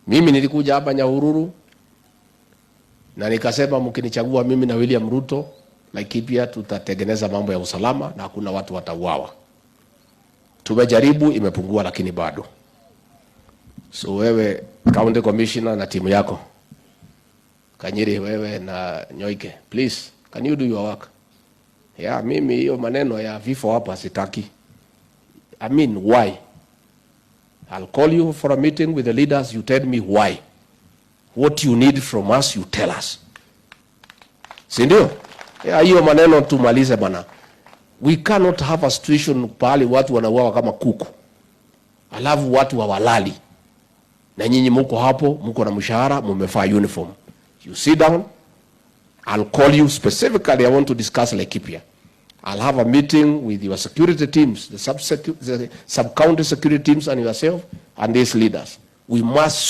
Mimi nilikuja hapa Nyahururu na nikasema mkinichagua mimi na William Ruto, Laikipia tutatengeneza mambo ya usalama na hakuna watu watauawa. Tumejaribu, imepungua, lakini bado. So wewe county commissioner na timu yako Kanyiri, wewe na Nyoike, please can you do your work? Yeah, mimi hiyo maneno ya vifo hapa sitaki. I mean, why? I'll call you for a meeting with the leaders. You tell me why. What you need from us, you tell us. Si ndio? Yeah, hiyo maneno tumalize bana. We cannot have a situation pahali watu wanauawa kama kuku, alafu watu hawalali, na nyinyi muko hapo, muko na mshahara, mumevaa uniform. You sit down. I'll call you specifically. I want to discuss Laikipia. I'll have a meeting with your security teams, the sub-county security teams and yourself and these leaders. We must